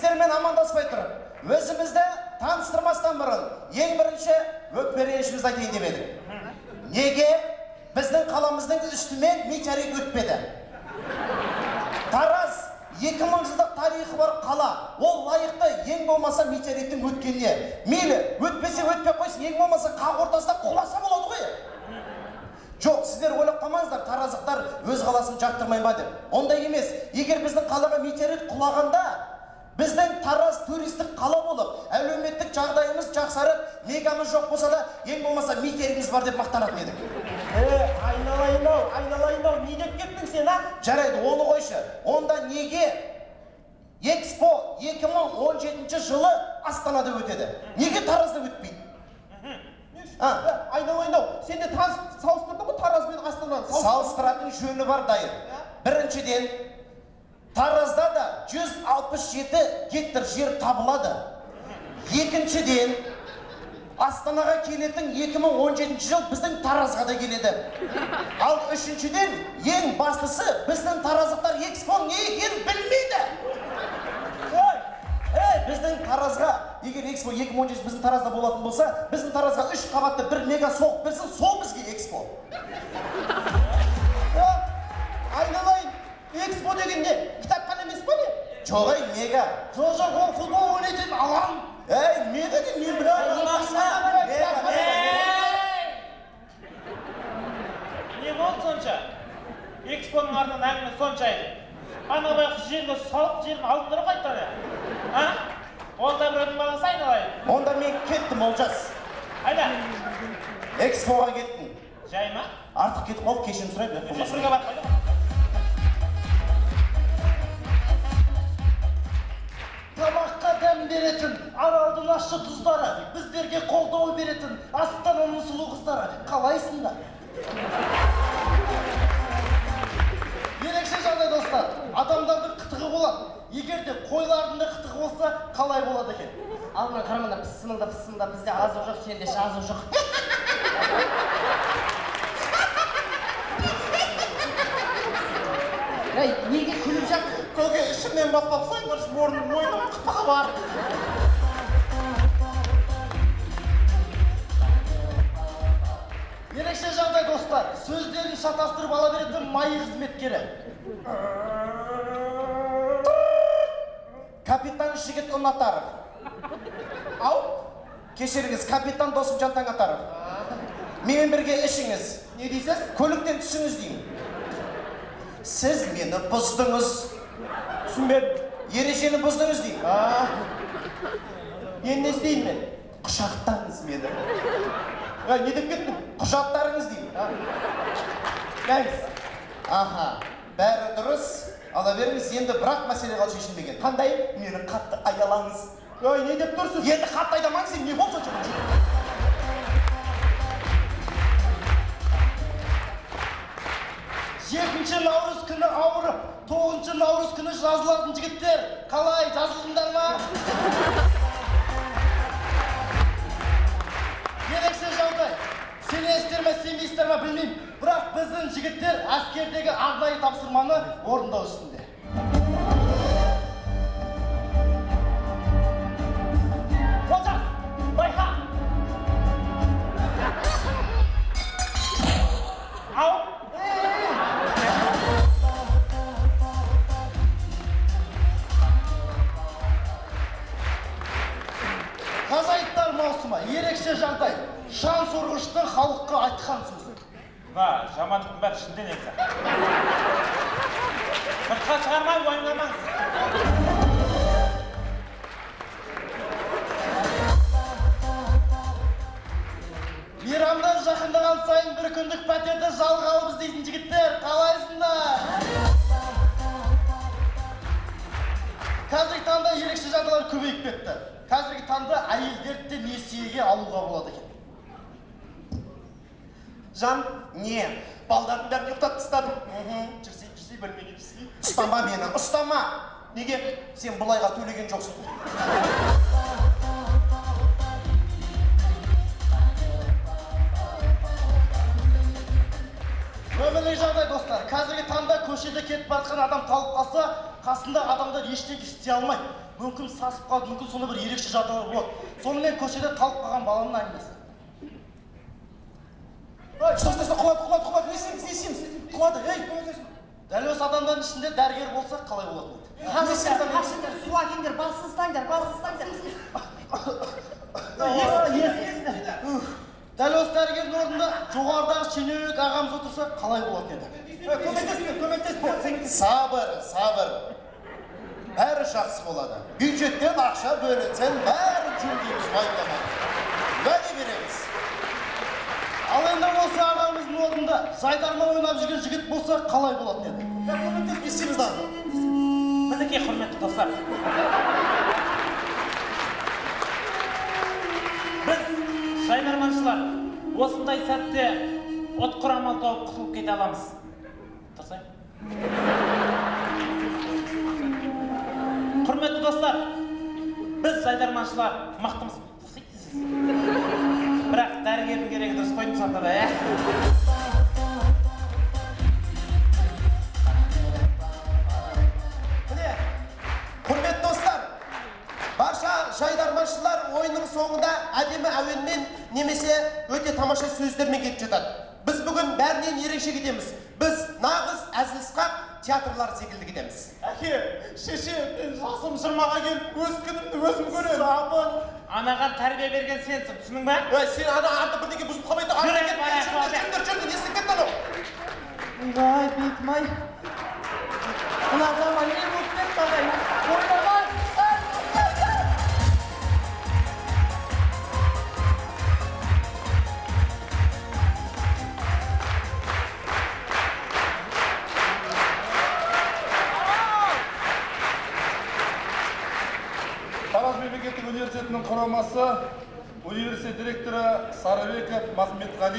Сіздермен амандаспай тұрып, өзімізді таныстырмастан бұрын ең бірінші өкпе ренішімізді айтайын деп едік. Неге біздің қаламыздың үстімен метеорит өтпеді? Тараз 2000 жылдық тарихы бар қала. Ол лайықты ең болмаса метеориттің өткеніне. Мейлі, өтпесе өтпей қойсын, ең болмаса қақ ортасында құласа болады ғой. Жоқ, сіздер ойлап қалмаңыздар, тараздықтар өз қаласын жақтырмай ма деп. Ондай емес. Егер біздің қалаға метеорит құлағанда, біздің Тараз туристік қала болып, әлеуметтік жағдайымыз жақсарып, мегамыз жоқ болса да, ең болмаса метеоритіміз бар деп мақтанатын едік. Айналайын-ау, айналайын-ау, не деп кеттің сен, а? Жарайды, оны қойшы. Онда неге Экспо 2017 жылы Астанада өтеді? Неге Таразда өтпейді? Айналайын-ау, сен де салыстырдың ғой Тараз бен Астананы. Салыстыратын жөні бар, дайыр. Біріншіден, Таразда да 167 гектар жер табылады. Екіншіден, Астанаға келетін 2017 жыл біздің Таразға да келеді. Ал үшіншіден, ең бастысы, біздің тараздықтар экспо не екенін білмейді. Біздің Таразға, егер экспо 2017 біздің Таразда болатын болса, біздің Таразға 3 қабатты бір мега соғып берсін, сол бізге экспо. Айналайын, экспо деген не? Кітапхана емес па не? Жоқ, ей, мега. Жоқ, жоқ, ол футбол ойнайтын алаң. Ей, мега деймін, мен білемін. Не болды сонша? Экспоның артынан әңгіме сонша айтып. Ана байғұс жерге салып, жерін алдыңдар ғой қайтадан. А? Ол да біреудің баласы, айналайын. Онда мен кеттім, Олжас. Қайда? Экспоға кеттім. Жай ма? Артық кетіп қалып, кешірім сұраймын. Бірге барып қойдым. Тамаққа дәм беретін, Аралдың ащы тұздары, біздерге қолдау беретін Астананың сұлу қыздары, қалайсыңдар? Ерекше жағдай, достар, адамдардың қытығы болады. Егер де қойлардың да қытығы болса, қалай болады екен? Ал мына қарамаңдар, пысымылда, пысымылда, бізде азық жоқ, сенде жазық жоқ. Ей, неге күліп жатсың? Көке, ішімнен бастап соймыршы, мұрным, мойным қытығы бар. Ерекше жағдай, достар, сөздерін шатастырып ала беретін МАИ қызметкері. Капитан Жігіт Ұнатаров. Ау, кешіріңіз, капитан Досым Жантаңатаров. Менімен бірге ішіңіз. Не дейсіз? Көліктен түсіңіз деймін. Сіз мені бұздыңыз. Түсінбедім. Ережені бұздыңыз деймін. Енді не істеймін мен? Құшақтаңыз мені. Не деп кеттің? Құжаттарыңыз деймін. Мәңіз. Аха, бәрі дұрыс. Ала беріңіз, енді бірақ мәселе қалды шешілмеген. Қандай? Мені қатты аялаңыз. Ой, не деп тұрсыз? Енді қатты айдамаңыз, не болды сонша? 7 наурыз күні ауырып, 9 наурыз күні жазылатын жігіттер, қалай, жазылдыңдар ма? Ерекше жағдай. Сенесіздер ме, сенбейсіздер ме білмеймін, бірақ біздің жігіттер әскердегі арнайы тапсырманы орындау үстінде. Олжас, байқа! Ау! Ғажайыптар маусымы, ерекше жағдай. Шаң сорғыштың халыққа айтқан сөзі. Мына жамандықтың бәрі ішінде негізі. Сыртқа шығармай, уайымдамаңыз. Мейрамдар жақындаған сайын бір күндік пәтерді жалға алып іздейтін жігіттер, қалайсыңдар? Қазіргі таңда ерекше жағдайлар көбейіп кетті. Қазіргі таңда әйелдерді де несиеге алуға болады екен. Жан, не? Балдардың бәрін ұйықтатып тастадым. Жүрсей, жүрсей, бөлмеге жүрсей. Ұстама мені, ұстама! Неге? Сен бұлайға төлеген жоқсың. Өмірлік жағдай, достар. Қазіргі таңда көшеде кетіп бара жатқан адам талып қалса, қасында адамдар ештеңе істей алмайды. Мүмкін сасып қалды, мүмкін сондай бір ерекше жағдайлар болады. Сонымен көшеде талып қалған баланың әңгімесі. Стой, стой, стой, құлады, құлады, құлады. Не істейміз, не істейміз? Құлады, ей! Дәл осы адамдардың ішінде дәрігер болса қалай болатын еді? Қашыңдар, қашыңдар, су әкеліңдер, басын ұстаңдар, басын ұстаңдар. Дәл осы дәрігердің орнында жоғарыдағы шенеунік ағамыз отырса қалай болатын еді? Көмектеспе, көмектеспе. Сабыр, сабыр. Бәрі жақсы болады. Бюджеттен ақша бөлінсен, бәрін жөндейміз, уайымдама. Уәде береміз. Ал енді осы ағамыздың орнында жайдарман ойнап жүрген жігіт болса қалай болатын еді? Көмектесіп не істейміз дағы? Мінекей, құрметті достар. Біз жайдарманшылар осындай сәтте ұтқыр амал тауып құтылып кете аламыз. Тұрсай. Құрметті достар, біз жайдарманшылар мықтымыз. Тұрсай дейсіз. Бірақ дәрігердің керегі дұрыс қойдым сонда да, ә? Міне, құрметті достар, барша жайдарманшылар ойынның соңында әдемі әуенмен немесе өте тамаша сөздермен кетіп жатады. Біз бүгін бәрінен ерекше кетеміз. Біз нағыз әзіл-сықақ театрлар секілді кетеміз. Әке, шеше, мен жасым 20-ға келіп, өз күнімді өзім көремін. Сабыр. Анаған тәрбие берген сенсің, түсіндің бе? Ей, сен ана артта бірдеңе бұзылып қалмайды. Жүр, Артта кет, барайық, жүріңдер, жүріңдер, жүріңдер, не істеп кетті анау? Ойбай, бетім-ай. Мына заман не болып кетті ағайын? Ойнамай. Тараз мемлекеттік университетінің құрамасы, университет директоры Сарыбеков Махметғали.